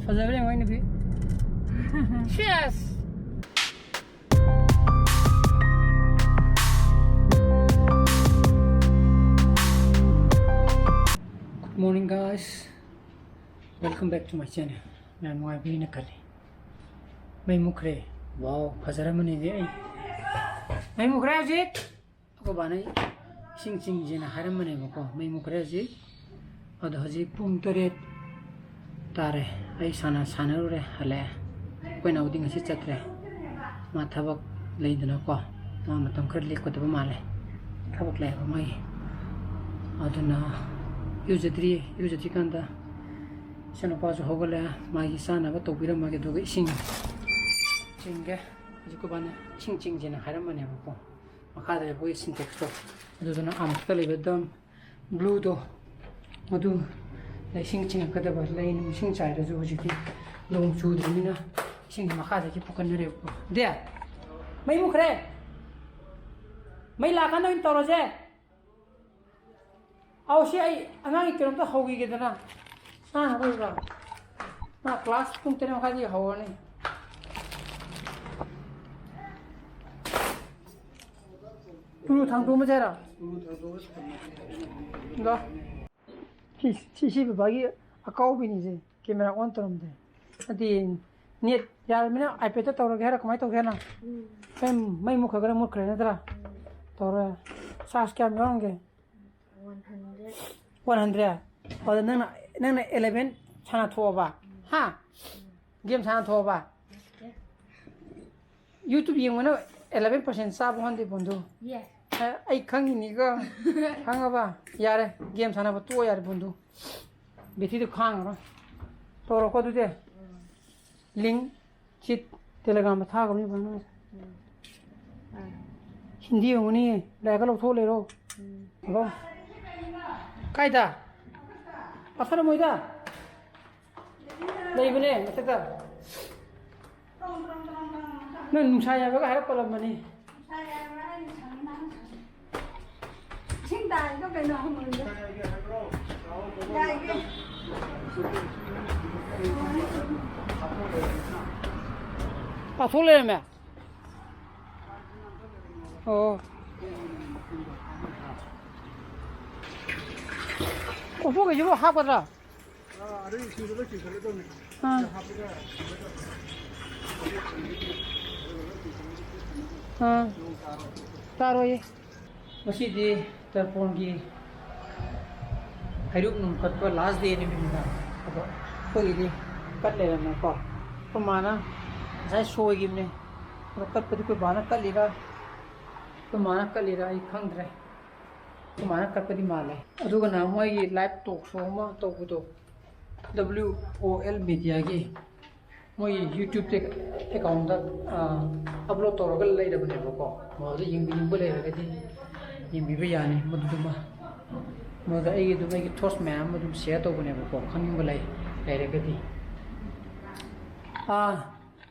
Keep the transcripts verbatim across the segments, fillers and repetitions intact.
ꯐꯖꯕ꯭ꯔꯥ ꯌꯦꯡꯉꯣ ꯑꯩ ꯅꯨꯄꯤ꯫ Yes! Good morning, guys. Welcome back to my channel. ꯃꯌꯥꯝ ꯅꯨꯡꯉꯥꯏꯕꯤꯅ ꯈꯜꯂꯤ꯫ ꯃꯩ ꯃꯨꯠꯈ꯭ꯔꯦ꯫ ꯋꯥꯎ, ꯐꯖꯔꯝꯃꯅꯤꯅꯦ ꯑꯩ꯫ ꯃꯩ ꯃꯨꯠꯈ꯭ꯔꯦ ꯍꯧꯖꯤꯛ꯫ ꯑꯩꯈꯣꯏ ꯕꯥꯅ ꯏꯁꯤꯡ ꯆꯤꯡꯁꯦꯅ ꯍꯥꯏꯔꯝꯕꯅꯦꯕꯀꯣ, ꯃꯩ ꯃꯨꯠꯈ꯭ꯔꯦ ꯍꯧꯖꯤꯛ꯫ ꯑꯗꯣ ꯍꯧꯖꯤꯛ ꯄꯨꯡ ꯇꯔꯦꯠ ꯇꯥꯔꯦ꯫ ꯑꯩ ꯁꯥꯟꯅ-, ꯁꯥꯟꯅꯔꯨꯔꯦ, ꯍꯜꯂꯛꯑꯦ꯫ ꯑꯩꯈꯣꯏ ꯅꯥꯎꯗꯤ ꯉꯁꯤ ꯆꯠꯇ꯭ꯔꯦ, ꯃꯥ ꯊꯕꯛ ꯂꯩꯗꯅꯀꯣ, ꯃꯥ ꯃꯇꯝ ꯈꯔ ꯂꯦꯞꯀꯗꯕ ꯃꯥꯜꯂꯦ, ꯊꯕꯛ ꯂꯩꯌꯦꯕ ꯃꯥꯒꯤ꯫ ꯑꯗꯨꯅ ꯏꯔꯨꯖꯗ꯭ꯔꯤ, ꯏꯔꯨꯖꯗ꯭ꯔꯤꯀꯥꯟꯗ ꯏꯆꯥꯅꯨꯄꯥꯁꯨ ꯍꯧꯒꯠꯂꯦ, ꯃꯥꯒꯤ ꯆꯥꯅꯕ ꯇꯧꯕꯤꯔꯝꯃꯒꯦ, ꯑꯗꯨꯒ ꯏꯁꯤꯡ ꯆꯤꯡꯒꯦ꯫ ꯍꯧꯖꯤꯛ ꯑꯩꯈꯣꯏ ꯕꯥꯅ ꯏꯁꯤꯡ ꯆꯤꯡꯁꯦꯅ ꯍꯥꯏꯔꯝꯕꯅꯦꯕꯀꯣ꯫ ꯃꯈꯥꯗ ꯑꯩꯈꯣꯏ ꯁꯤꯟꯇꯦꯛꯁꯇꯣ, ꯑꯗꯨꯗꯨꯅ ꯑꯥ ꯃꯊꯛꯇ ꯂꯩꯕ ꯗꯝ ꯕ꯭ꯂꯨꯗꯣ, ꯑꯗꯨ ꯏꯁꯤꯡ ꯆꯤꯡꯉꯛꯀꯗꯕ, ꯂꯩ ꯅꯨꯡ ꯏꯁꯤꯡ ꯆꯥꯏꯔꯁꯨ ꯍꯧꯖꯤꯛꯇꯤ ꯅꯣꯡ ꯆꯨꯗ꯭ꯔꯕꯅꯤꯅ ꯏꯁꯤꯡꯁꯦ ꯃꯈꯥꯗꯒꯤ ꯄꯨꯈꯠꯅꯔꯦꯕꯀꯣ꯫ ꯗꯦ, ꯃꯩ ꯃꯨꯠꯈ꯭ꯔꯦ꯫ ꯃꯩ ꯂꯥꯛꯀꯥꯟꯗ ꯑꯣꯏꯅ ꯇꯧꯔꯁꯦ꯫ ꯑꯧ, ꯁꯤ ꯑꯩ ꯑꯉꯥꯡꯒꯤ ꯀꯩꯅꯣꯝꯇ ꯍꯧꯈꯤꯒꯦꯗꯅ꯫ ꯃꯥ ꯍꯧꯔꯤꯕ? ꯃꯥ ꯀ꯭ꯂꯥꯁ ꯄꯨꯡ ꯇꯔꯦꯠ ꯃꯈꯥꯏꯗꯒꯤ ꯍꯧꯔꯅꯤ꯫ ꯇꯨꯂꯨ ꯊꯥꯡꯗꯣꯛꯑꯝꯃꯁꯦ ꯍꯥꯏꯔꯣ? ꯗꯣ꯫ ꯁꯤ, ꯁꯤ, ꯁꯤ ꯕꯕꯥꯒꯤ ꯑꯀꯥꯎꯕꯤꯅꯤꯁꯦ꯫ Camera on ꯇꯧꯔꯝꯗꯦ꯫ ꯑꯗꯨꯗꯤ net ꯌꯥꯔꯃꯤꯅ iPad ꯇ ꯇꯧꯔꯒꯦ ꯍꯥꯏꯔꯣ? ꯀꯃꯥꯏꯅ ꯇꯧꯒꯦ ꯍꯥꯏꯅꯣ? ꯎꯝ꯫ ꯃꯩ, ꯃꯩ ꯃꯨꯠꯈ꯭ꯔꯒꯅ ꯃꯨꯠꯈ꯭ꯔꯦ ꯅꯠꯇ꯭ꯔꯥ? ꯎꯝ꯫ ꯇꯧꯔꯦ꯫ Charge ꯀꯌꯥꯝ ꯌꯥꯎꯔꯝꯒꯦ? One hundred꯫ One hundred? ꯑꯗ ꯅꯪꯅ, ꯅꯪꯅ eleven ꯁꯥꯟꯅ ꯊꯣꯛꯑꯕ? ꯍꯥ? Game ꯁꯥꯟꯅ ꯊꯣꯛꯑꯕ? ꯅꯠꯇꯦ꯫ YouTube ꯌꯦꯡꯕꯅ eleven percent ꯆꯥꯕ ꯍꯣꯟꯗꯦ ꯕꯣꯟꯗꯨ꯫ Yes꯫ ꯑ-, ꯑꯩ ꯈꯪꯉꯤꯅꯤꯀꯣ꯫ ꯈꯪꯉꯕ? ꯌꯥꯔꯦ, game ꯁꯥꯟꯅꯕ ꯇꯣꯛꯑꯣ ꯌꯥꯔꯦ ꯕꯣꯟꯗꯨ꯫ Battery ꯗꯨ ꯈꯥꯡꯉꯔꯣꯏ꯫ ꯇꯧꯔꯣꯀꯣ ꯑꯗꯨꯗꯤ꯫ ꯎꯝ꯫ Link ꯁꯤ Telegram ꯗ ꯊꯥꯈ꯭ꯔꯕꯅꯤ ꯕꯣꯟꯗꯨ꯫ ꯎꯝ꯫ ꯑꯥ꯫ ꯍꯤꯟꯗꯤ ꯌꯦꯡꯉꯨꯅꯤ, ꯂꯥꯏꯔꯤꯛꯀ ꯂꯧꯊꯣꯛ ꯂꯩꯔꯣ꯫ ꯎꯝ꯫ ꯍꯜꯂꯣ? ꯀꯥꯏꯗ? ꯄꯥꯊꯔꯝꯃꯣꯏꯗ꯫ ꯂꯩꯕꯅꯦ ꯃꯊꯛꯇ꯫ ꯅꯪ ꯅꯨꯡꯁꯥ ꯌꯥꯏꯕꯒ ꯍꯥꯏꯔꯞ ꯄꯜꯂꯝꯕꯅꯤ꯫ ꯏꯁꯤꯡ ꯇꯥꯏꯗꯣ ꯀꯩꯅꯣ ꯍꯪꯉꯨꯔꯤꯗꯣ? ꯌꯥꯏꯒꯦ꯫ ꯂꯥꯊꯣꯛ ꯂꯩꯔꯝꯃꯦ꯫ ꯑꯣ꯫ ꯀꯣꯔꯐꯨꯒꯤꯁꯤꯕꯨ ꯍꯥꯞꯀꯗ꯭ꯔꯥ? ꯑꯥ꯫ ꯑꯥ꯫ ꯇꯥꯔꯣꯏꯌꯦ꯫ ꯉꯁꯤꯗꯤ ꯇꯔꯄꯣꯟꯒꯤ ꯍꯩꯔꯨꯛ ꯅꯨꯡ ꯀꯠꯄ last day ꯅꯨꯃꯤꯠꯅꯤꯗ꯫ ꯑꯗꯣ ꯑꯩꯈꯣꯏꯒꯤꯗꯤ ꯀꯠ ꯂꯩꯔꯝꯃꯦꯀꯣ꯫ ꯑꯩꯈꯣꯏ ꯃꯥꯅ ꯉꯁꯥꯏ ꯁꯣꯏꯈꯤꯕꯅꯦ꯫ ꯑꯗꯣ ꯀꯠꯄꯗꯤ ꯑꯩꯈꯣꯏ ꯕꯥꯅ ꯀꯠꯂꯤꯔꯥ, ꯑꯩꯈꯣꯏ ꯃꯥꯅ ꯀꯠꯂꯤꯔꯥ ꯑꯩ ꯈꯪꯗ꯭ꯔꯦ꯫ ꯑꯩꯈꯣꯏ ꯃꯥꯅ ꯀꯠꯄꯗꯤ ꯃꯥꯜꯂꯦ꯫ ꯑꯗꯨꯒ ꯅꯍꯥꯟ ꯃꯣꯏꯒꯤ live talk show ꯑꯃ ꯇꯧꯕꯗꯣ, W O L Media ꯒꯤ ꯃꯣꯏ YouTube account ꯇ, ꯑ, upload ꯇꯧꯔꯒ ꯂꯩꯔꯕꯅꯦꯕꯀꯣ꯫ ꯃꯗꯨꯗ ꯌꯦꯡꯕꯤꯅꯤꯡꯕ ꯂꯩꯔꯒꯗꯤ ꯌꯦꯡꯕꯤꯕ ꯌꯥꯅꯤ꯫ ꯃꯗꯨꯗꯨꯃ, ꯃꯗꯨꯗ ꯑꯩꯒꯤ ꯑꯗꯨꯝ ꯑꯩꯒꯤ thoughts ꯃꯌꯥꯝ ꯑꯃ ꯑꯗꯨꯝ share ꯇꯧꯕꯅꯦꯕꯀꯣ, ꯈꯪꯅꯤꯡꯕ ꯂꯩ, ꯂꯩꯔꯒꯗꯤ꯫ ꯑꯥ,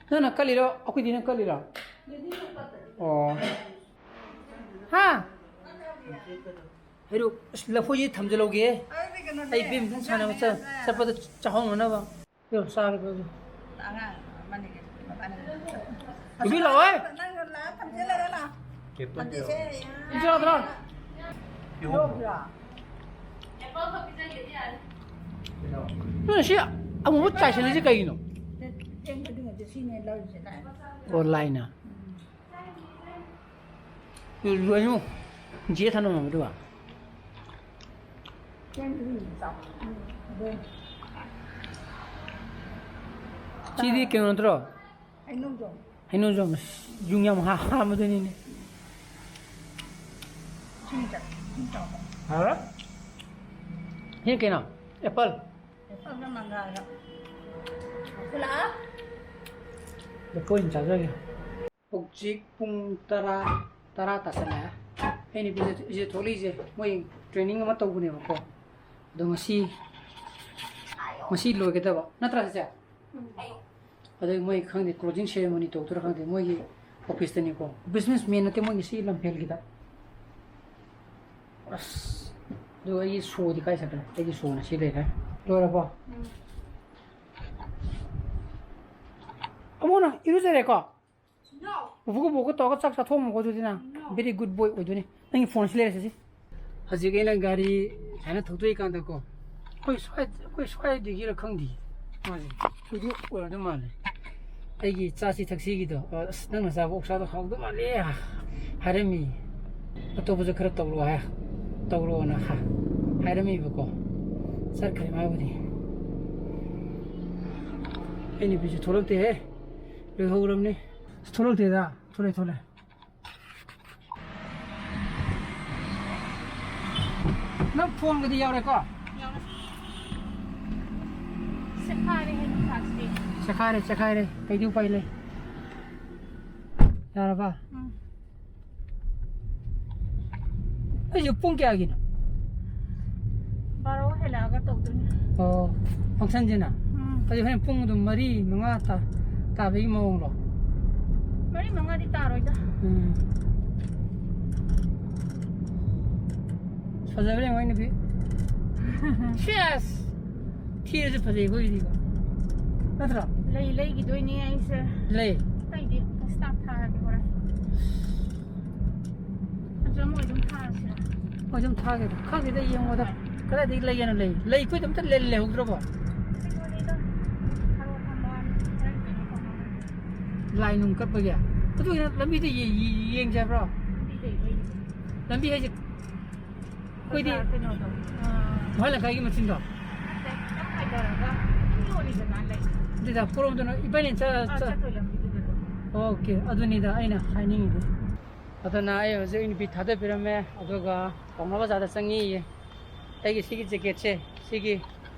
ꯅꯪꯅ ꯀꯠꯂꯤꯔꯣ? ꯑꯩꯈꯣꯏꯗꯤ ꯅꯪ ꯀꯠꯂꯤꯔꯣ? ꯑꯣ꯫ ꯍꯥ? ꯍꯩꯔꯨꯛ, ꯑꯁ, ꯂꯐꯣꯏꯁꯤ ꯊꯝꯖꯤꯜꯍꯧꯒꯦ꯫ ꯑꯩ badminton ꯁꯥꯟꯅꯕ ꯆꯠ-, ꯆꯠꯄꯗ ꯆꯥꯍꯧꯅꯅꯕ꯫ ꯌꯣ, ꯆꯥꯔꯒꯦ ꯑꯗꯨ꯫ ꯑꯉꯥꯡ ꯑꯃꯅꯤꯒꯤ ꯃꯕꯥꯅꯤ꯫ ꯏꯕꯤ ꯂꯥꯛꯑꯣ, ꯍꯦ꯫ ꯅꯪ ꯂꯥꯛꯑ ꯊꯝꯖꯤꯜꯂꯔ ꯂꯥꯛꯑꯣ꯫ ꯊꯝꯖꯤꯜꯂꯣ, ꯊꯝꯖꯤꯜꯂꯣ꯫ ꯌꯣꯝꯕ꯭ꯔꯣ? ꯅꯣꯏ ꯁꯤ ꯑꯃꯨꯕ ꯆꯥꯏꯁꯤꯜꯂꯤꯁꯤ ꯀꯩꯒꯤꯅꯣ? ꯆꯦꯡ ꯈꯨꯗꯤꯡꯃꯛꯁꯦ ꯁꯤꯅꯦ ꯂꯧꯔꯤꯁꯦ ꯂꯥꯏꯅ꯫ ꯑꯣ, ꯂꯥꯏꯅ꯫ ꯎꯝ꯫ ꯂꯣꯏꯅꯨ꯫ ꯖꯦ ꯊꯥꯅ ꯃꯃꯗꯨꯒ꯫ ꯁꯤꯗꯤ ꯀꯩꯅꯣ ꯅꯠꯇ꯭ꯔꯣ? ꯍꯩꯅꯧꯖꯣꯝ꯫ ꯍꯩꯅꯧꯖꯣꯝ꯫ ꯌꯨꯡ ꯌꯥꯝ ꯍꯥ-, ꯍꯥꯝꯕꯗꯨꯅꯤꯅꯦ꯫ ꯏꯁꯤꯡ ꯆꯥ-, ꯏꯁꯤꯡ ꯆꯥꯎꯕ꯫ ꯍꯥꯎꯔꯦ? ꯁꯤ ꯀꯩꯅꯣ? Apple꯫ ꯑꯦꯄꯜꯒ ꯃꯪꯒ꯭ꯔꯥꯒ꯫ ꯄꯨꯂꯞ꯫ ꯂꯐꯣꯏ ꯑꯣꯏꯅ ꯆꯥꯖꯒꯦ꯫ ꯍꯧꯖꯤꯛ ꯄꯨꯡ ꯇꯔꯥ, ꯇꯔꯥ ꯇꯥꯁꯜꯂꯛꯑꯦ꯫ ꯑꯩꯅ ꯏꯆꯦ, ꯏꯆꯦ ꯊꯣꯛꯂꯛꯏꯁꯦ ꯃꯣꯏ training ꯑꯃ ꯇꯧꯕꯅꯦꯕꯀꯣ꯫ ꯑꯗꯣ ꯉꯁꯤ, ꯉꯁꯤ ꯂꯣꯏꯒꯗꯕ ꯅꯠꯇ꯭ꯔꯥ ꯆꯦꯆꯦ? ꯎꯝ꯫ ꯑꯗꯩ ꯃꯣꯏ ꯈꯪꯗꯦ closing ceremony ꯇꯧꯗꯣꯏꯔꯥ ꯈꯪꯗꯦ ꯃꯣꯏꯒꯤ office ꯇꯅꯤꯀꯣ꯫ Business man ꯅꯠꯇꯦ ꯃꯣꯏ ꯉꯁꯤ ꯂꯝꯐꯦꯜꯒꯤꯗ꯫ ꯑꯁ, ꯑꯗꯨ ꯑꯩꯒꯤ ꯁꯣꯗꯤ ꯀꯥꯏ ꯆꯠꯈ꯭ꯔꯦ? ꯑꯩꯒꯤ ꯁꯣꯅ ꯁꯤ ꯂꯩꯔꯦ꯫ ꯂꯣꯏꯔꯕꯣ? ꯎꯝ꯫ ꯑꯃꯨꯛ ꯏꯔꯨꯖꯔꯦꯀꯣ? ꯕꯨꯕꯣꯛꯀ ꯕꯣꯛꯀ ꯇꯧꯔꯒ ꯆꯥꯛ ꯆꯥꯊꯣꯛꯑꯝꯃꯣꯀꯣ ꯑꯗꯨꯗꯤ ꯅꯪ꯫ Very good boy ꯑꯣꯏꯗꯣꯏꯅꯤ꯫ ꯅꯪꯒꯤ ꯐꯣꯟꯁꯤ ꯂꯩꯔꯁꯤ꯫ ꯍꯧꯖꯤꯛ ꯑꯩꯅ ꯒꯥꯔꯤ ꯁꯨꯃꯥꯏꯅ ꯊꯧꯗꯣꯛꯏꯀꯥꯟꯗꯀꯣ, ꯑꯩꯈꯣꯏ ꯁ꯭ꯋꯥꯏ-, ꯑꯩꯈꯣꯏ ꯁ꯭ꯋꯥꯏꯗꯒꯤꯔ ꯈꯪꯗꯦ, ꯃꯥꯁꯦ ꯊꯧꯗꯣꯛ ꯑꯣꯏꯔꯝꯗꯧ ꯃꯥꯜꯂꯦ꯫ ꯑꯩꯒꯤ ꯆꯥꯁꯤ ꯊꯛꯁꯤꯒꯤꯗꯣ, "ꯑꯁ, ꯅꯪꯅ ꯆꯥꯕ ꯑꯣꯛꯁꯥꯗꯣ ꯍꯥꯎꯗꯧ ꯃꯥꯜꯂꯦ" ꯍꯥꯏꯔꯝꯃꯤ꯫ "ꯑꯇꯣꯞꯄꯁꯨ ꯈꯔ ꯇꯧꯔꯣ" ꯍꯥꯏ, "ꯇꯧꯔꯣꯅ" ꯍꯥ-, ꯍꯥꯏꯔꯝꯃꯤꯕꯀꯣ꯫ ꯆꯠꯈ꯭ꯔꯦ ꯃꯥꯕꯨꯗꯤ꯫ ꯑꯩ ꯅꯨꯄꯤꯁꯨ ꯊꯣꯛꯂꯛꯇꯦꯍꯦ꯫ ꯂꯣꯏꯍꯧꯔꯕꯅꯤ꯫ ꯊꯣꯛꯂꯛꯇꯦꯗ꯫ ꯊꯣꯛꯂꯛꯑꯦ, ꯊꯣꯛꯂꯛꯑꯦ꯫ ꯅꯪ ꯐꯣꯟꯒꯗꯤ ꯌꯥꯎꯔꯦꯀꯣ? ꯌꯥꯎꯔꯦ꯫ ꯁꯦꯈꯥꯏꯔꯦ ꯍꯦ ꯅꯨꯡꯁꯥꯁꯤꯗꯤ꯫ ꯁꯦꯈꯥꯏꯔꯦ, ꯁꯦꯈꯥꯏꯔꯦ꯫ ꯀꯩꯗꯤ ꯎꯄꯥꯏ ꯂꯩ? ꯌꯥꯔꯕ? ꯎꯝ꯫ ꯑꯩꯁꯦ ꯄꯨꯡ ꯀꯌꯥꯒꯤꯅꯣ? ꯕꯥꯔꯣ ꯍꯦꯜꯂꯛꯑꯒ ꯇꯧꯗꯣꯏꯅꯦ꯫ ꯑꯣ, functionꯁꯤꯅ? ꯎꯝ꯫ ꯑꯗꯨ ꯍꯣꯔꯦꯟ ꯄꯨꯡ ꯑꯗꯨꯝ ꯃꯔꯤ, ꯃꯉꯥ ꯇꯥ-, ꯇꯥꯕꯒꯤ ꯃꯑꯣꯡꯂꯣ? ꯃꯔꯤ ꯃꯉꯥꯗꯤ ꯇꯥꯔꯣꯏꯗ꯫ ꯎꯝ꯫ ꯐꯖꯕ꯭ꯔꯥ ꯌꯦꯡꯉꯣ ꯑꯩ ꯅꯨꯄꯤ꯫ ꯁꯦꯁ! ꯊꯤꯔꯁꯨ ꯐꯖꯩ ꯑꯩꯈꯣꯏꯒꯤꯗꯤꯀꯣ꯫ ꯅꯠꯇ꯭ꯔꯣ? ꯂꯩ ꯂꯩꯈꯤꯗꯣꯏꯅꯦ ꯑꯩꯁꯦ꯫ ꯂꯩ꯫ ꯑꯇꯩꯗꯤ staff ꯊꯥꯔꯒꯦ ꯍꯣꯔꯦꯟ꯫ ꯑꯗꯨ ꯃꯣꯏ ꯑꯗꯨꯝ ꯊꯥꯔꯁꯤꯔ? ꯃꯣꯏ ꯑꯗꯨꯝ ꯊꯥꯒꯦꯗ꯫ ꯈꯪꯗꯦꯗ, ꯌꯦꯡꯉꯣꯗ꯫ ꯀꯗꯥꯏꯗꯒꯤ ꯂꯩꯒꯦꯅ ꯂꯩ? ꯂꯩ ꯑꯩꯈꯣꯏꯗ ꯑꯝꯇ ꯂꯩ-, ꯂꯩꯍꯧꯗ꯭ꯔꯕꯣ? ꯀꯩꯅꯣꯅꯤꯗ, ꯊꯔꯣ ꯊꯝꯕ ꯋꯥꯅꯤ꯫ ꯍꯣꯔꯦꯟ ꯀꯩꯅꯣ ꯇꯧꯅꯕ꯫ ꯂꯥꯏ ꯅꯨꯡ ꯀꯠꯄꯒꯤ? ꯑꯗꯨ ꯑꯣꯏꯅ ꯂꯝꯕꯤꯗ ꯌꯦ-, ꯌꯦ-, ꯌꯦꯡꯁꯦ ꯍꯥꯏꯕ꯭ꯔꯣ? ꯂꯝꯕꯤ ꯂꯩꯕꯩꯅꯦ꯫ ꯂꯝꯕꯤ ꯍꯥꯏꯁꯦ ꯑꯩꯈꯣꯏꯗꯤ ꯕꯖꯥꯔ ꯀꯩꯅꯣꯗꯣ, ꯑꯥ, ꯃꯈꯥ ꯂꯩꯀꯥꯏꯒꯤ ꯃꯆꯤꯟꯗꯣ? ꯅꯠꯇꯦ, ꯈꯤꯇꯪ ꯍꯥꯏꯊꯔꯒ ꯑꯗꯨꯝ ꯌꯣꯜꯂꯤꯗꯅ ꯂꯩ꯫ ꯑꯗꯨꯗ ꯄꯣꯔꯣꯝꯗꯨꯅ ꯏꯕꯥꯅꯤ ꯆꯠ-, ꯑꯥ, ꯆꯠ-, ꯆꯠꯇꯣꯏ ꯂꯝꯕꯤꯗꯨꯗ ꯑꯗꯨꯝ꯫ ꯑꯣꯀꯦ, ꯑꯗꯨꯅꯤꯗ ꯑꯩꯅ ꯍꯥꯏꯅꯤꯡꯉꯤꯗꯤ꯫ ꯑꯗꯨꯅ ꯑꯩ ꯍꯧꯖꯤꯛ ꯑꯩ ꯅꯨꯄꯤ ꯊꯥꯗꯕꯤꯔꯝꯃꯦ, ꯑꯗꯨꯒ ꯄꯥꯎꯅꯥ ꯕꯖꯥꯔꯗ ꯆꯪꯉꯤꯌꯦ꯫ ꯑꯩꯒꯤ ꯁꯤꯒꯤ jacketꯁꯦ, ꯁꯤꯒꯤ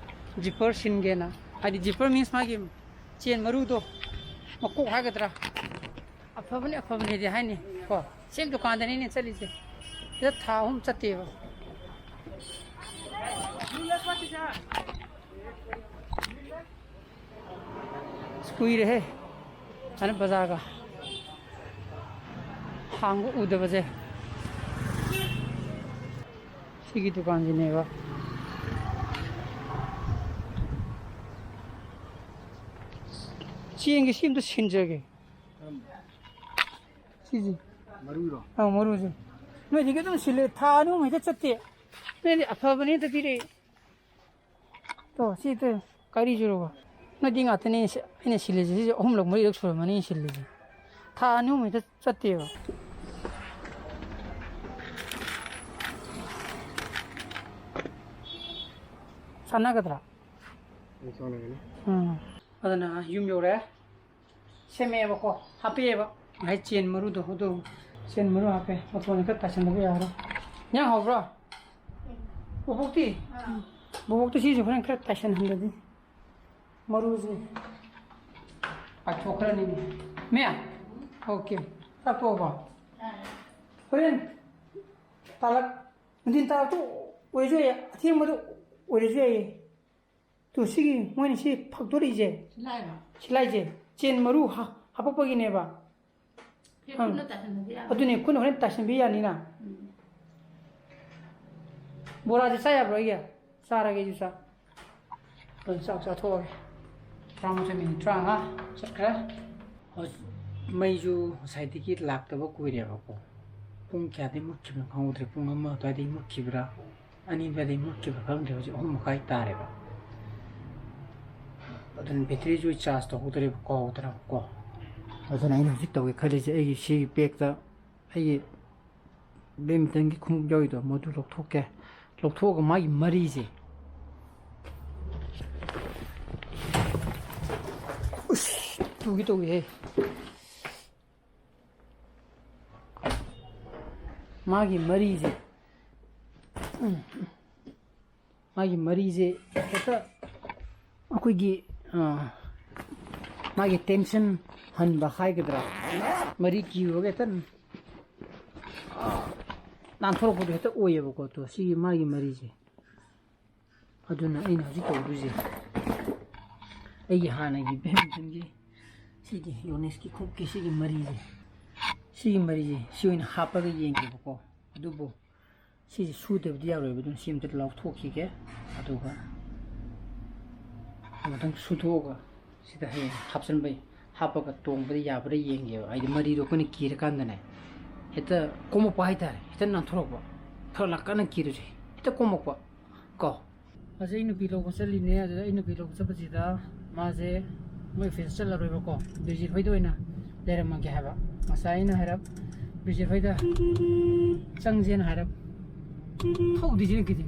zipper ꯁꯤꯟꯒꯦꯅ꯫ ꯍꯥꯏꯗꯤ zipper means ꯃꯥꯒꯤ ꯆꯦꯟ ꯃꯔꯨꯗꯣ, ꯃꯀꯣꯛ ꯍꯥꯏꯒꯗ꯭ꯔꯥ? ꯑꯐꯕꯅꯤ, ꯑꯐꯕꯅꯤꯗꯤ ꯍꯥꯏꯅꯤ ꯀꯣ꯫ Same ꯗꯨꯀꯥꯟꯗꯅꯤꯅꯦ ꯆꯠꯂꯤꯁꯦ꯫ ꯁꯤꯗ ꯊꯥ ꯑꯍꯨꯝ ꯆꯠꯇꯦꯕ꯫ ꯑꯁ, ꯀꯨꯏꯔꯦꯍꯦ꯫ ꯑꯅ ꯕꯖꯥꯔꯒ ꯍꯥꯡꯕ ꯎꯗꯕꯁꯦ꯫ ꯁꯤꯒꯤ ꯗꯨꯀꯥꯟꯁꯤꯅꯦꯕ꯫ ꯁꯤ ꯆꯦꯟꯒꯦ, ꯁꯤ ꯑꯝꯇ ꯁꯤꯟꯖꯒꯦ꯫ ꯁꯤꯁꯦ꯫ ꯃꯔꯨꯔꯣ? ꯑꯥ, ꯃꯔꯨꯁꯦ꯫ ꯅꯣꯏꯗꯒꯤ ꯑꯗꯨꯝ ꯁꯤꯜꯂꯦ, ꯊꯥ ꯑꯅꯤ ꯑꯍꯨꯝ ꯍꯦꯛꯇ ꯆꯠꯇꯦ꯫ ꯅꯣꯏꯗꯤ ꯑꯐꯕꯅꯦ ꯍꯦꯛꯇ ꯄꯤꯔꯛꯑꯦ꯫ ꯇꯣ, ꯁꯤ ꯇꯣ, ꯀꯥꯏꯔꯤ ꯆꯨꯔꯕ? ꯅꯣꯏꯗꯤ ꯉꯥꯛꯇꯅꯦ ꯁꯤ-, ꯑꯩꯅ ꯁꯤꯜꯂꯤꯁꯦ꯫ ꯁꯤꯁꯦ ꯑꯍꯨꯝꯂꯛ ꯃꯔꯤꯔꯛ ꯁꯨꯔꯝꯃꯅꯤ ꯑꯩꯅ ꯁꯤꯜꯂꯤꯁꯦ꯫ ꯊꯥ ꯑꯅꯤ ꯑꯍꯨꯝ ꯍꯦꯛꯇ ꯆꯠꯇꯦꯕ꯫ ꯆꯥꯟꯅꯒꯗ꯭ꯔꯥ? ꯎꯝ, ꯆꯥꯟꯅꯒꯅꯤ꯫ ꯎꯝ꯫ ꯑꯗꯨꯅ ꯌꯨꯝ ꯌꯧꯔꯦ꯫ ꯁꯦꯝꯃꯛꯑꯦꯕꯀꯣ, ꯍꯥꯞꯄꯛꯑꯦꯕ꯫ ꯉꯁꯥꯏ ꯆꯦꯟ ꯃꯔꯨꯗꯣ, ꯑꯗꯨ ꯆꯦꯟ ꯃꯔꯨ ꯍꯥꯞꯄꯦ꯫ ꯃꯇꯣꯟꯁꯦ ꯈꯔ ꯇꯥꯏꯁꯟꯗꯕ ꯌꯥꯔꯔꯣꯏ꯫ ꯏꯟꯖꯥꯡ ꯍꯥꯎꯕ꯭ꯔꯣ? ꯕꯣꯕꯣꯛꯇꯤ? ꯕꯣꯕꯣꯛꯇꯤ ꯁꯤꯁꯨ ꯍꯣꯔꯦꯟ ꯈꯔ ꯇꯥꯏꯁꯟꯍꯟꯗꯗꯤ꯫ ꯃꯔꯨꯁꯦ ꯄꯥꯏꯊꯣꯛꯈ꯭ꯔꯅꯤꯅꯦ꯫ ꯃꯦ? ꯑꯣꯀꯦ꯫ ꯆꯥꯛ ꯇꯣꯛꯑꯕꯣ? ꯍꯣꯔꯦꯟ ꯇꯥꯂꯛ, ꯅꯨꯡꯊꯤꯟ ꯇꯥꯂꯛꯇꯨ ꯑꯣꯏꯔꯁꯨ ꯌꯥꯏ, ꯑꯊꯦꯡꯕꯗꯨ ꯑꯣꯏꯔꯁꯨ ꯌꯥꯏꯌꯦ꯫ ꯇꯨ, ꯁꯤꯒꯤ ꯃꯣꯏꯅ ꯁꯤ ꯐꯛꯇꯣꯔꯤꯁꯦ, ꯁꯤ ꯂꯥꯏꯔꯣ? ꯁꯤ ꯂꯥꯏꯁꯦ ꯆꯦꯟ ꯃꯔꯨ ꯍꯥ-, ꯍꯥꯄꯛꯄꯒꯤꯅꯦꯕ꯫ ꯐꯦ-, ꯑꯪ꯫ ꯈꯨꯠꯅ ꯇꯥꯁꯟꯅꯕ ꯌꯥꯕ꯫ ꯑꯗꯨꯅꯦ, ꯈꯨꯠꯅ ꯍꯣꯔꯦꯟ ꯇꯥꯁꯟꯕꯤ ꯌꯥꯅꯤꯅ꯫ ꯎꯝ꯫ ꯕꯣꯔꯥꯁꯦ ꯆꯥ ꯌꯥꯕ꯭ꯔꯣ ꯑꯩꯒꯤ? ꯆꯥꯔꯒꯦ ꯑꯩꯁꯨ ꯆꯥꯛ꯫ ꯑꯗꯨ ꯆꯥꯛ ꯆꯥꯊꯣꯛꯑꯒꯦ꯫ ꯇꯔꯥꯃꯥꯊꯣꯏ ꯃꯤꯅꯤꯠ ꯇꯔꯥꯃꯉꯥ ꯆꯠꯈ꯭ꯔꯦ꯫ ꯍꯧꯖꯤꯛ ꯃꯩꯁꯨ ꯉꯁꯥꯏꯗꯒꯤ ꯂꯥꯛꯇꯕ ꯀꯨꯏꯔꯦꯕꯀꯣ꯫ ꯄꯨꯡ ꯀꯌꯥꯗꯒꯤ ꯃꯨꯠꯈꯤꯕꯅꯣ ꯈꯪꯍꯧꯗ꯭ꯔꯦ꯫ ꯄꯨꯡ ꯑꯃ ꯑꯗꯨꯋꯥꯏꯗꯒꯤ ꯃꯨꯠꯈꯤꯕ꯭ꯔꯥ? ꯑꯅꯤ ꯑꯗꯨꯋꯥꯏꯗꯒꯤ ꯃꯨꯠꯈꯤꯕ ꯈꯪꯗ꯭ꯔꯦ, ꯍꯧꯖꯤꯛ ꯑꯍꯨꯝ ꯃꯈꯥꯏ ꯇꯥꯔꯦꯕ꯫ ꯑꯗꯨꯅ ꯕꯦꯇ꯭ꯔꯤꯁꯨ ꯆꯥꯔꯖ ꯇꯧꯍꯧꯗ꯭ꯔꯦꯕ, ꯀꯥꯎꯗꯅ ꯀꯣ꯫ ꯑꯗꯨꯅ ꯑꯩꯅ ꯍꯧꯖꯤꯛ ꯇꯧꯒꯦ ꯈꯜꯂꯤꯁꯦ, ꯑꯩꯒꯤ ꯁꯤꯒꯤ ꯕꯦꯛꯇ ꯑꯩꯒꯤ ꯕꯦꯗꯃꯤꯟꯇꯟꯒꯤ ꯈꯣꯡꯎꯞ ꯌꯥꯎꯔꯤꯗꯣ, ꯃꯗꯨ ꯂꯧꯊꯣꯛꯀꯦ꯫ ꯂꯧꯊꯣꯛꯑꯒ ꯃꯥꯒꯤ ꯃꯔꯤꯁꯦ, ꯎꯁ, ꯇꯨꯒꯦ ꯇꯧꯏꯍꯦ꯫ ꯃꯥꯒꯤ ꯃꯔꯤꯁꯦ, ꯎꯝ, ꯃꯥꯒꯤ ꯃꯔꯤꯁꯦ ꯍꯦꯛꯇ ꯑꯩꯈꯣꯏꯒꯤ, ꯑ, ꯃꯥꯒꯤ ꯇꯦꯟꯁꯟ ꯍꯟꯕ ꯍꯥꯏꯒꯗ꯭ꯔꯥ, ꯃꯔꯤ ꯀꯤꯔꯨꯔꯒ ꯍꯦꯛꯇ, ꯑ, ꯅꯥꯟꯊꯣꯔꯛꯄꯗꯣ ꯍꯦꯛꯇ ꯑꯣꯏꯌꯦꯕꯀꯣ꯫ ꯇꯣ, ꯁꯤꯒꯤ ꯃꯥꯒꯤ ꯃꯔꯤꯁꯦ꯫ ꯑꯗꯨꯅ ꯑꯩꯅ ꯍꯧꯖꯤꯛ ꯇꯧꯗꯣꯏꯁꯦ, ꯑꯩꯒꯤ ꯍꯥꯟꯅꯒꯤ ꯕꯦꯗꯃꯤꯟꯇꯟꯒꯤ ꯁꯤꯒꯤ ꯌꯣꯅꯦꯁꯀꯤ ꯈꯣꯡꯎꯞꯀꯤ ꯁꯤꯒꯤ ꯃꯔꯤꯁꯦ, ꯁꯤꯒꯤ ꯃꯔꯤꯁꯦ ꯁꯤ ꯑꯣꯏꯅ ꯍꯥꯞꯄꯒ ꯌꯦꯡꯒꯦꯕꯀꯣ꯫ ꯑꯗꯨꯕꯨ ꯁꯤꯁꯦ ꯁꯨꯗꯕꯗꯤ ꯌꯥꯔꯣꯏꯕ, ꯑꯗꯨꯅ ꯁꯤ ꯑꯝꯇ ꯂꯧꯊꯣꯛꯈꯤꯒꯦ꯫ ꯑꯗꯨꯒ ꯑꯃꯨꯛꯇꯪ ꯁꯨꯊꯣꯛꯑꯒ ꯁꯤꯗ ꯍꯌꯦꯡ ꯍꯥꯞꯆꯤꯟꯕꯩ, ꯍꯥꯞꯄꯒ ꯇꯣꯡꯕꯗ ꯌꯥꯕ꯭ꯔꯥ ꯌꯦꯡꯒꯦꯕ꯫ ꯍꯥꯏꯗꯤ ꯃꯔꯤꯗꯣ ꯑꯩꯈꯣꯏꯅ ꯀꯤꯔꯀꯥꯟꯗꯅꯦ, ꯍꯦꯛꯇ ꯀꯣꯝꯃꯛꯄ ꯍꯥꯏꯇꯥꯔꯦ, ꯍꯦꯛꯇ ꯅꯥꯟꯊꯣꯔꯛꯄ, ꯈꯔ ꯂꯥꯛꯀꯟꯅ ꯀꯤꯔꯁꯦ, ꯍꯦꯛꯇ ꯀꯣꯝꯃꯛꯄ ꯀꯣ꯫ ꯍꯧꯖꯤꯛ ꯑꯩ ꯅꯨꯄꯤ ꯂꯧꯕ ꯆꯠꯂꯤꯅꯦ꯫ ꯑꯗꯨꯗ ꯑꯩ ꯅꯨꯄꯤ ꯂꯧꯕ ꯆꯠꯄꯁꯤꯗ ꯃꯥꯁꯦ ꯃꯣꯏ ꯑꯣꯐꯤꯁ ꯆꯠꯂꯔꯣꯏꯕꯀꯣ, ꯕꯤꯔꯖꯤꯠ ꯍꯣꯏꯗ ꯑꯣꯏꯅ ꯂꯩꯔꯝꯃꯒꯦ ꯍꯥꯏꯕ꯫ ꯉꯁꯥꯏ ꯑꯩꯅ ꯍꯥꯏꯔꯞ ꯕꯤꯔꯖꯤꯠ ꯍꯣꯏꯗ ꯆꯪꯁꯦꯅ ꯍꯥꯏꯔꯞ ꯊꯧꯗꯣꯏꯁꯤꯅ ꯀꯤꯗꯤ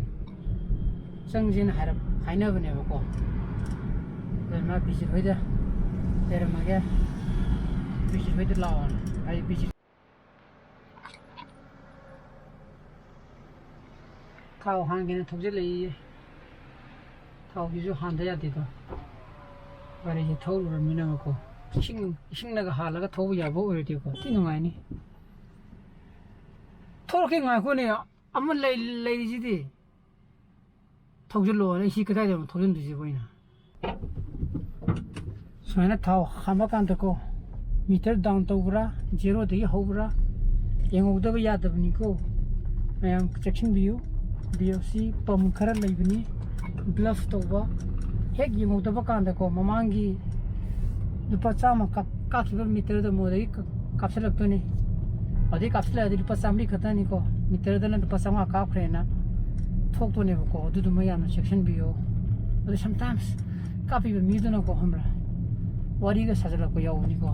ꯆꯪꯁꯦꯅ ꯍꯥꯏꯔꯞ ꯍꯥꯏꯅꯕꯅꯦꯕꯀꯣ꯫ ꯑꯗ ꯃꯥ ꯕꯤꯔꯖꯤꯠ ꯍꯣꯏꯗ ꯂꯩꯔꯝꯃꯒꯦ, ꯕꯤꯔꯖꯤꯠ ꯍꯣꯏꯗ ꯂꯥꯛꯑꯣꯅ꯫ ꯑꯩ ꯕꯤꯔꯖꯤꯠ ꯊꯥꯎ ꯍꯥꯟꯒꯦꯅ ꯊꯧꯖꯤꯜꯂꯛꯏꯌꯦ꯫ ꯊꯥꯎꯁꯤꯁꯨ ꯍꯥꯟꯗ ꯌꯥꯗꯦꯗꯣ꯫ ꯒꯥꯔꯤꯁꯦ ꯊꯧꯔꯨꯔꯃꯤꯅꯕꯀꯣ꯫ ꯏꯁꯤꯡ, ꯏꯁꯤꯡꯅꯒ ꯍꯥꯜꯂꯒ ꯊꯧꯕ ꯌꯥꯕ ꯑꯣꯏꯔꯗꯤꯀꯣ, ꯊꯤ ꯅꯨꯡꯉꯥꯏꯅꯤ꯫ ꯊꯣꯛꯂꯛꯀꯦ ꯉꯥꯏꯈꯣꯅꯦ, ꯑꯃ ꯂꯩ-, ꯂꯩꯔꯤꯁꯤꯗꯤ꯫ ꯊꯧꯖꯤꯜꯂꯣꯅꯦ, ꯁꯤ ꯀꯗꯥꯏꯗꯅꯣ ꯊꯧꯖꯤꯟꯗꯣꯏꯁꯤꯕꯣ ꯑꯩꯅ? ꯁꯨꯃꯥꯏꯅ ꯊꯥꯎ ꯍꯥꯟꯕ ꯀꯥꯟꯗꯀꯣ, ꯃꯤꯇꯔ ꯗꯥꯎꯟ ꯇꯧꯕ꯭ꯔꯥ, ꯖꯦꯔꯣꯗꯒꯤ ꯍꯧꯕ꯭ꯔꯥ, ꯌꯦꯡꯍꯧꯗꯕ ꯌꯥꯗꯕꯅꯤꯀꯣ꯫ ꯃꯌꯥꯝ ꯆꯦꯛꯁꯤꯟꯕꯤꯌꯨ꯫ ꯕꯤ ꯑꯣ ꯁꯤ ꯄꯝ ꯈꯔ ꯂꯩꯕꯅꯤ, ꯕ꯭ꯂꯐ ꯇꯧꯕ꯫ ꯍꯦꯛ ꯌꯦꯡꯍꯧꯗꯕ ꯀꯥꯟꯗꯀꯣ, ꯃꯃꯥꯡꯒꯤ ꯂꯨꯄꯥ ꯆꯥꯝꯃ ꯀꯥꯞ-, ꯀꯥꯞꯈꯤꯕ ꯃꯤꯇꯔꯗꯣ ꯃꯣꯏꯗꯒꯤ ꯀ-, ꯀꯥꯞꯁꯤꯜꯂꯛꯇꯣꯏꯅꯤ꯫ ꯑꯗꯩ ꯀꯥꯞꯁꯤꯜꯂꯛꯑꯗꯤ ꯂꯨꯄꯥ ꯆꯥꯝꯃꯔꯤ ꯈꯛꯇꯅꯤꯀꯣ, ꯃꯤꯇꯔꯗꯅ ꯂꯨꯄꯥ ꯆꯥꯝꯃꯉꯥ ꯀꯥꯞꯈ꯭ꯔꯦꯅ ꯊꯣꯛꯇꯣꯏꯅꯦꯕꯀꯣ꯫ ꯑꯗꯨꯗꯨꯃ ꯌꯥꯝꯅ ꯆꯦꯛꯁꯤꯟꯕꯤꯌꯣ꯫ ꯑꯗꯣ sometimes ꯀꯥꯞꯄꯤꯕ ꯃꯤꯗꯨꯅꯀꯣ, ꯈꯪꯕ꯭ꯔꯥ, ꯋꯥꯔꯤꯒ ꯁꯥꯖꯜꯂꯛꯄ ꯌꯥꯎꯕꯅꯤꯀꯣ꯫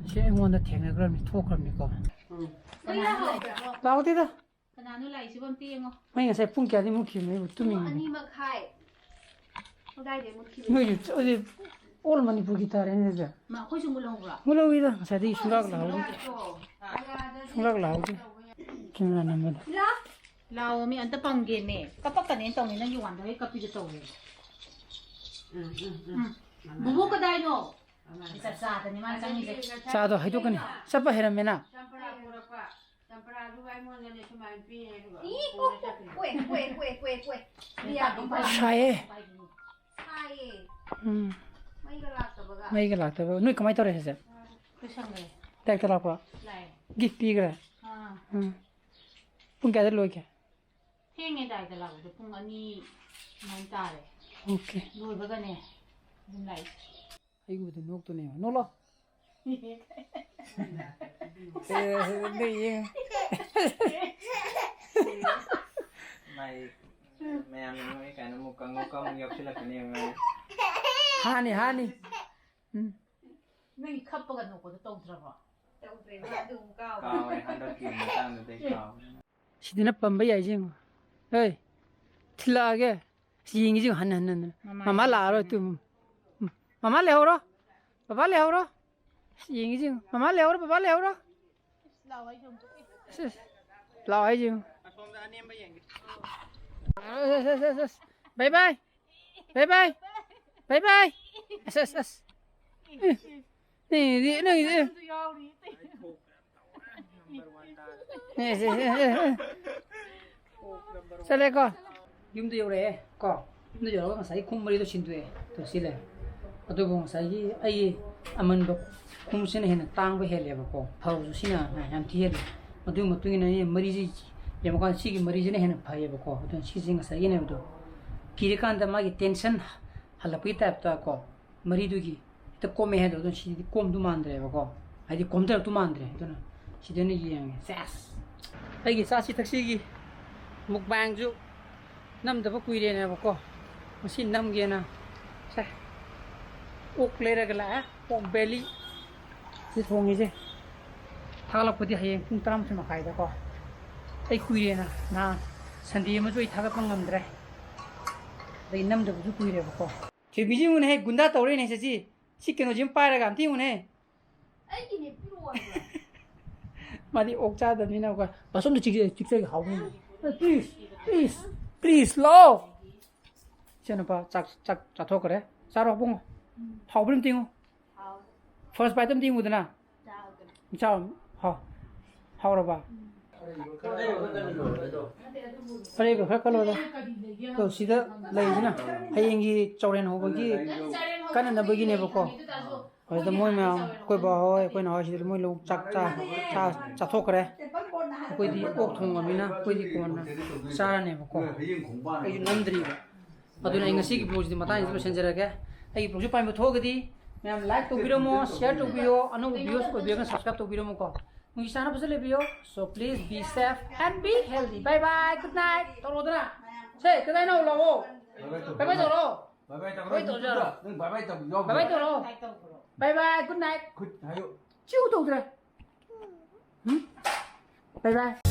ꯁꯤ ꯑꯩꯉꯣꯟꯗ ꯊꯦꯡꯅꯈ꯭ꯔꯕꯅꯤ, ꯊꯣꯛꯈ꯭ꯔꯕꯅꯤꯀꯣ꯫ ꯂꯥꯎꯗꯦꯗ꯫ ꯀꯅꯥꯅꯣ ꯂꯥꯛꯏꯁꯤꯕꯣ ꯑꯝꯇ ꯌꯦꯡꯉꯣ꯫ ꯃꯩ ꯉꯁꯥꯏ ꯄꯨꯡ ꯀꯌꯥꯗꯤ ꯃꯨꯠꯈꯤꯕꯅꯣ? ꯑꯩꯕꯨ ꯄꯨꯡ ꯇꯨꯝꯃꯤꯉꯩꯗ꯫ ꯑꯅꯤ ꯃꯈꯥꯏ ꯑꯗꯥꯏꯗꯩ ꯃꯨꯠꯈꯤꯕꯅꯦ꯫ ꯅꯣꯏꯁꯨ ꯑꯗꯨꯗꯤ all ꯃꯅꯤꯄꯨꯔꯒꯤ ꯇꯥꯔꯦꯅꯦ ꯑꯗꯨꯗꯤ꯫ ꯃꯥ, ꯑꯩꯈꯣꯏꯁꯨ ꯃꯨꯠꯍꯧꯕ꯭ꯔꯣ? ꯃꯨꯠꯍꯧꯋꯤꯗ, ꯉꯁꯥꯏꯗꯒꯤ ꯁꯨꯡꯂꯥꯛ ꯂꯥꯛꯍꯧꯗꯦ꯫ ꯁꯨꯡꯂꯥꯛ ꯂꯥꯛꯍꯧꯗꯦ꯫ ꯀꯦꯃꯦꯔꯥ ꯅꯝꯕꯗ꯫ ꯂꯥꯛꯑꯣ, ꯃꯤ ꯑꯝꯇ ꯄꯪꯒꯦꯃꯦ꯫ ꯀꯞꯄꯛꯀꯅꯦꯅ ꯇꯧꯅꯤ, ꯅꯪꯒꯤ ꯋꯥꯟꯗ ꯍꯦꯛ ꯀꯞꯄꯤꯗꯣ ꯇꯧꯋꯦ꯫ ꯎꯝ, ꯎꯝ, ꯎꯝ꯫ ꯎꯝ꯫ ꯕꯨꯕꯣꯛ ꯀꯗꯥꯏꯅꯣ? ꯆꯥꯛ ꯆꯥꯗꯅꯤ ꯃꯥꯅ ꯆꯪꯉꯤꯁꯦ꯫ ꯆꯥꯗꯣ ꯍꯩꯗꯣꯛꯀꯅꯤ꯫ ꯆꯠꯄ ꯍꯩꯔꯝꯃꯦꯅ꯫ ꯆꯝꯄ꯭ꯔꯥ ꯄꯨꯔꯛꯄ꯫ ꯆꯝꯄ꯭ꯔꯥꯗꯨꯒ ꯑꯩꯉꯣꯟꯗꯅꯦ ꯁꯨꯃꯥꯏꯅ ꯄꯤ ꯍꯥꯏꯗꯨꯒ ꯏ, ꯄꯨꯔ ꯆꯠꯈ꯭ꯔꯦ꯫ ꯀꯣꯏ, ꯀꯣꯏ, ꯀꯣꯏ, ꯀꯣꯏ, ꯀꯣꯏ꯫ ꯁꯥꯏꯌꯦ꯫ ꯁꯥꯏꯌꯦ꯫ ꯎꯝ꯫ ꯃꯩꯒ ꯂꯥꯛꯇꯕꯒ꯫ ꯃꯩꯒ ꯂꯥꯛꯇꯕ꯫ ꯅꯣꯏ ꯀꯃꯥꯏꯅ ꯇꯧꯔꯦ ꯍꯧꯖꯤꯛ? ꯂꯣꯏꯁꯟꯈ꯭ꯔꯦ꯫ ꯗꯥꯏꯔꯦꯛꯇ ꯂꯥꯛꯄ꯭ꯔꯣ? ꯂꯥꯛꯑꯦ꯫ ꯒꯤꯐ ꯄꯤꯈ꯭ꯔꯦ? ꯑꯥ꯫ ꯎꯝ꯫ ꯄꯨꯡ ꯀꯌꯥꯗ ꯂꯣꯏꯒꯦ? ꯊꯦꯡꯉꯦ ꯗꯥꯏꯗ ꯂꯥꯛꯄꯗꯣ, ꯄꯨꯡ ꯑꯅꯤ ꯑꯗꯨꯃꯥꯏꯅ ꯇꯥꯔꯦ꯫ ꯑꯣꯀꯦ꯫ ꯂꯣꯏꯕꯒꯅꯦ ꯑꯗꯨꯝ ꯂꯥꯛꯏ꯫ ꯑꯩꯒꯤꯕꯨꯗꯤ ꯅꯣꯛꯇꯨꯅꯦꯕ꯫ ꯅꯣꯛꯂꯣ꯫ ꯑꯦ, ꯅꯣꯛꯏꯌꯦ꯫ ꯃꯥꯏ ꯃꯌꯥꯝꯅ ꯅꯣꯛꯑꯦ ꯀꯥꯏꯅ ꯑꯃꯨꯛ ꯀꯥꯡꯉꯧ ꯀꯥꯡꯉꯧ ꯌꯥꯎꯁꯤꯜꯂꯛꯀꯅꯦꯕ ꯃꯥꯏ꯫ ꯍꯥꯅꯤ, ꯍꯥꯅꯤ꯫ ꯎꯝ꯫ ꯅꯪꯒꯤ ꯈꯞꯄꯒ ꯅꯣꯛꯄꯗꯣ ꯇꯧꯗ꯭ꯔꯕꯣ? ꯇꯧꯗ꯭ꯔꯦ, ꯃꯥ ꯑꯗꯨꯝ ꯀꯥꯎꯔꯦ꯫ ꯀꯥꯎꯔꯦ, ꯍꯟꯗꯛꯀꯤ ꯃꯇꯥꯡꯗꯗꯤ ꯀꯥꯎꯔꯦ꯫ ꯁꯤꯗꯅ ꯄꯝꯕ ꯌꯥꯏꯁꯦ ꯌꯦꯡꯉꯣ꯫ ꯍꯦ, ꯊꯤꯜꯂꯛꯑꯒꯦ꯫ ꯑꯁ, ꯌꯦꯡꯉꯤꯁꯦ ꯌꯦꯡꯉꯣ, ꯍꯟꯅ ꯍꯟꯅ ꯍꯟꯅ꯫ ꯃꯃꯥ ꯃꯃꯥ ꯂꯥꯛꯑꯔꯣꯏ, ꯇꯨ꯫ ꯃꯃꯥ ꯂꯩꯍꯧꯔꯣ꯫ ꯕꯕꯥ ꯂꯩꯍꯧꯔꯣ꯫ ꯑꯁ, ꯌꯦꯡꯉꯤꯁꯦ ꯌꯦꯡꯉꯣ꯫ ꯃꯃꯥ ꯂꯩꯍꯧꯔꯣ, ꯕꯕꯥ ꯂꯩꯍꯧꯔꯣ꯫ ꯑꯁ, ꯑꯁ, ꯂꯥꯛꯑꯣ ꯍꯥꯏꯁꯦ ꯌꯦꯡꯉꯣ꯫ ꯑꯁ, ꯑꯁ, ꯑꯁ, ꯑꯁ, ꯑꯁ꯫ ꯕꯥꯏ ꯕꯥꯏ꯫ ꯕꯥꯏ ꯕꯥꯏ꯫ ꯕꯥꯏ ꯕꯥꯏ꯫ ꯑꯁ, ꯑꯁ, ꯑꯁ꯫ ꯅꯪꯒꯤꯗꯤ, ꯅꯪꯒꯤꯗꯤ꯫ ꯆꯠꯂꯦꯀꯣ꯫ ꯌꯨꯝꯗ ꯌꯧꯔꯛꯑꯦ ꯀꯣ꯫ ꯌꯨꯝꯗ ꯌꯧꯔꯒ ꯉꯁꯥꯏꯒꯤ ꯈꯣꯡ ꯃꯔꯤꯗꯣ ꯁꯤꯟꯗꯣꯛꯑꯦ꯫ ꯑꯗꯣ ꯁꯤ ꯂꯩꯔꯦ꯫ ꯑꯗꯨꯕꯨ ꯉꯁꯥꯏꯒꯤ ꯑꯩꯒꯤ ꯑꯃꯟꯕ ꯈꯣꯡꯎꯞꯁꯤꯅ ꯍꯦꯟꯅ ꯇꯥꯡꯕ ꯍꯦꯜꯂꯦꯕꯀꯣ꯫ ꯐꯕꯁꯨ ꯁꯤꯅ ꯌꯥꯝ ꯊꯤ ꯍꯦꯜꯂꯦ꯫ ꯑꯗꯨꯒꯤ ꯃꯇꯨꯡ ꯏꯟꯅ ꯑꯩꯅ ꯃꯔꯤꯁꯤ ꯌꯦꯡꯕꯀꯥꯟꯗ ꯁꯤꯒꯤ ꯃꯔꯤꯁꯤꯅ ꯍꯦꯟꯅ ꯐꯩꯌꯦꯕꯀꯣ꯫ ꯑꯗꯨꯅ ꯁꯤꯁꯦ ꯉꯁꯥꯏꯒꯤꯅꯦꯕꯗꯣ ꯀꯤꯔꯀꯥꯟꯗ ꯃꯥꯒꯤ tension ꯍꯜꯂꯛꯄꯒꯤ type ꯇ ꯀꯣ꯫ ꯃꯔꯤꯗꯨꯒꯤ ꯍꯦꯛꯇ ꯀꯣꯝꯃꯦ ꯍꯥꯏꯗꯣ, ꯑꯗꯨꯅ ꯁꯤꯗꯤ ꯀꯣꯝꯗꯨ ꯃꯥꯟꯗ꯭ꯔꯦꯕꯀꯣ, ꯍꯥꯏꯗꯤ ꯀꯣꯝꯊꯔꯛꯇꯨ ꯃꯥꯟꯗ꯭ꯔꯦ꯫ ꯑꯗꯨꯅ ꯁꯤꯗ ꯑꯣꯏꯅ ꯌꯦꯡꯉꯦ꯫ ꯁꯦꯁ! ꯑꯩꯒꯤ ꯆꯥꯁꯤ ꯊꯛꯁꯤꯒꯤ mukbang ꯁꯨ ꯅꯝꯗꯕ ꯀꯨꯏꯔꯦꯅꯦꯕꯀꯣ, ꯉꯁꯤ ꯅꯝꯒꯦꯅ꯫ ꯁꯦ, ꯑꯣꯛ ꯂꯩꯔꯒ ꯂꯥꯛꯑꯦ, pork belly꯫ ꯁꯤ ꯊꯣꯡꯉꯤꯁꯦ꯫ ꯊꯥꯒꯠꯂꯛꯄꯗꯤ ꯍꯌꯦꯡ ꯄꯨꯡ ꯇꯔꯥꯃꯥꯊꯣꯏ ꯃꯈꯥꯏꯗꯀꯣ꯫ ꯑꯩ ꯀꯨꯏꯔꯦꯅ, ꯅꯍꯥꯟ Sunday ꯑꯃꯁꯨ ꯑꯩ ꯊꯥꯒꯠꯄ ꯉꯝꯗ꯭ꯔꯦ, ꯑꯗꯩ ꯅꯝꯗꯕꯁꯨ ꯀꯨꯏꯔꯦꯕꯀꯣ꯫ ꯊꯣꯏꯕꯤꯁꯤ ꯌꯦꯡꯉꯨꯅꯦꯍꯦ, ꯒꯨꯟꯗꯥ ꯇꯧꯔꯦꯅꯦ ꯁꯤ꯫ ꯁꯤ ꯀꯩꯅꯣꯁꯤ ꯑꯃ ꯄꯥꯏꯔꯒ ꯑꯝꯇ ꯌꯦꯡꯉꯨꯅꯦ꯫ ꯑꯩꯒꯤꯅꯦ, ꯄꯤꯔꯛꯑꯣ ꯍꯥꯏꯕ꯫ ꯃꯥꯗꯤ ꯑꯣꯛ ꯆꯥꯗꯕꯅꯤꯅ꯫ ꯑꯩꯈꯣꯏ ꯕꯥꯁꯣꯝꯗ ꯆꯤꯛꯆ-, ꯆꯤꯛꯆꯒꯦ, ꯍꯥꯎꯕꯅꯤ꯫ Please, please, please, ꯂꯥꯛꯑꯣ꯫ ꯏꯆꯥꯅꯨꯄꯥ ꯆꯥꯛ, ꯆꯥꯛ ꯆꯥꯊꯣꯛꯈ꯭ꯔꯦ꯫ ꯆꯥꯔꯣ ꯑꯕꯨꯡꯉꯣ꯫ ꯎꯝ꯫ ꯍꯥꯎꯕ꯭ꯔꯥ ꯑꯝꯇ ꯌꯦꯡꯉꯨ꯫ ꯍꯥꯎ꯫ First bite ꯑꯝꯇ ꯌꯦꯡꯉꯨꯗꯅ꯫ ꯆꯥꯎ꯫ ꯆꯥꯎ꯫ ꯍꯥꯎ-, ꯍꯥꯎꯔꯕ? ꯎꯝ꯫ ꯑꯔꯩꯕ ꯈꯔ ꯈꯜꯂꯣꯗ꯫ ꯑꯗꯣ ꯁꯤꯗ ꯂꯩꯁꯤꯅ ꯍꯌꯦꯡꯒꯤ ꯆꯥꯎꯔꯦꯟ ꯍꯧꯕꯒꯤ ꯀꯥꯟꯅꯅꯕꯒꯤꯅꯦꯕꯀꯣ꯫ ꯑꯗꯨꯗ ꯃꯣꯏ ꯃꯌꯥꯝ, ꯑꯩꯈꯣꯏ ꯕꯥ ꯍꯣꯏ, ꯑꯩꯈꯣꯏ ꯅꯥꯎ ꯍꯣꯏ ꯁꯤꯗ ꯃꯣꯏ ꯂꯧ ꯆꯥꯛ ꯆꯥ-, ꯆꯥ-, ꯆꯥꯊꯣꯛꯈ꯭ꯔꯦ꯫ ꯑꯩꯈꯣꯏꯗꯤ ꯑꯣꯛ ꯊꯣꯡꯉꯕꯅꯤꯅ ꯑꯩꯈꯣꯏꯗꯤ ꯀꯣꯟꯅ ꯆꯥꯔꯅꯦꯕꯀꯣ꯫ ꯑꯩꯁꯨ ꯅꯝꯗ꯭ꯔꯤꯕ꯫ ꯑꯗꯨꯅ ꯑꯩ ꯉꯁꯤꯒꯤ vlogꯁꯤꯗꯤ ꯃꯇꯥꯡꯁꯤꯗ ꯂꯣꯏꯁꯤꯟꯖꯔꯒꯦ꯫ ꯑꯩꯒꯤ vlogꯁꯤ ꯄꯥꯝꯕ ꯊꯣꯛꯑꯒꯗꯤ ꯃꯌꯥꯝ like ꯇꯧꯕꯤꯔꯝꯃꯣ, share ꯇꯧꯕꯤꯌꯣ, ꯑꯅꯧꯕ viewers ꯑꯣꯏꯕꯤꯔꯒꯅ subscribe ꯇꯧꯕꯤꯔꯝꯃꯨꯀꯣ꯫ ꯅꯨꯡꯁꯤ ꯆꯥꯟꯅꯕꯁꯨ ꯂꯩꯕꯤꯌꯣ꯫ So please be safe and be healthy. Bye bye, good night. ꯇꯧꯔꯣꯗꯅ꯫ ꯁꯦ, ꯀꯗꯥꯏꯅꯣ ꯂꯥꯛꯑꯣ꯫ Bye bye ꯇꯧꯔꯣ꯫ Bye bye ꯇꯧꯔꯣ꯫ Bye bye ꯇꯧꯔꯣ꯫ Nang bye bye ꯇꯧꯔꯣ꯫ Bye bye ꯇꯧꯔꯣ꯫ Bye bye, good night. Good night. ꯆꯤꯎ ꯇꯧꯗ꯭ꯔꯦ꯫ ꯎꯝ? Bye bye.